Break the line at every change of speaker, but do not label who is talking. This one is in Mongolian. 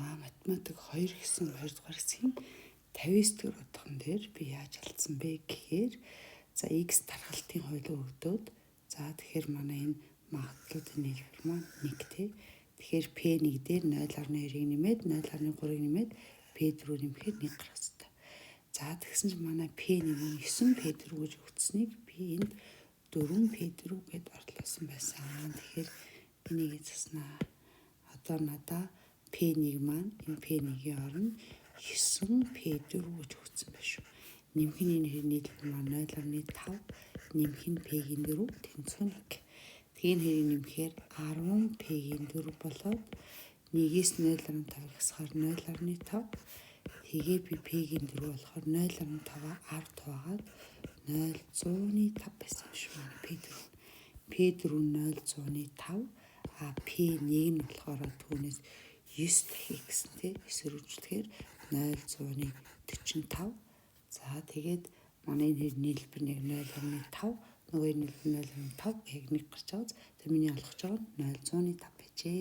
За, математик 2 гэсэн 2 дугаар хэсгийн 59 дэх утган дээр би яаж алдсан бэ гэхээр, за, x тархалтын хууль өгдөөд, за, тэгэхээр манай энэ магадлалын нийлбэр маань 1, тий. Тэгэхээр P1 дээр 0.2-ыг нэмээд, 0.3-ыг нэмээд, P4 нэмэхээр 1 гарах хэрэгтэй. За, тэгсэн чинь манай P1 нь 9 P4 гэж өгсөнийг би энд 4 P4 гэд орлуулсан байсан. Тэгэхээр энийг заснаа. Одоо надаа P1 маань энэ P1-ийн оронд 9 P4 гэж өгсөн байх шүү. Нэмэх нь энэ хоёр нийлбэр маань 0.5, нэмэх нь P-ийн 4 тэнцүү 1. Тэгээ энэ хоёрыг нэмэхээр 10 P-ийн 4 болоод 1-ээс 0.5 хасахаар 0.5. Тэгээ би P-ийн 4 болохоор 0.5-аа 10 хуваагаад 0.5 байсан юм шүү манай P4. P4 0.5, а P1 нь болохоор түүнээс 9 дахин гэсэн, тий, 9-өр үржүүлэхээр 0.45. За, тэгээд манай энэ нийлбэр нэг 0.5, нөгөө нийлбэр 0.5, яг нэг гарч байгаа. Тэгээ миний олгож байгаа нь 0.5 байжээ.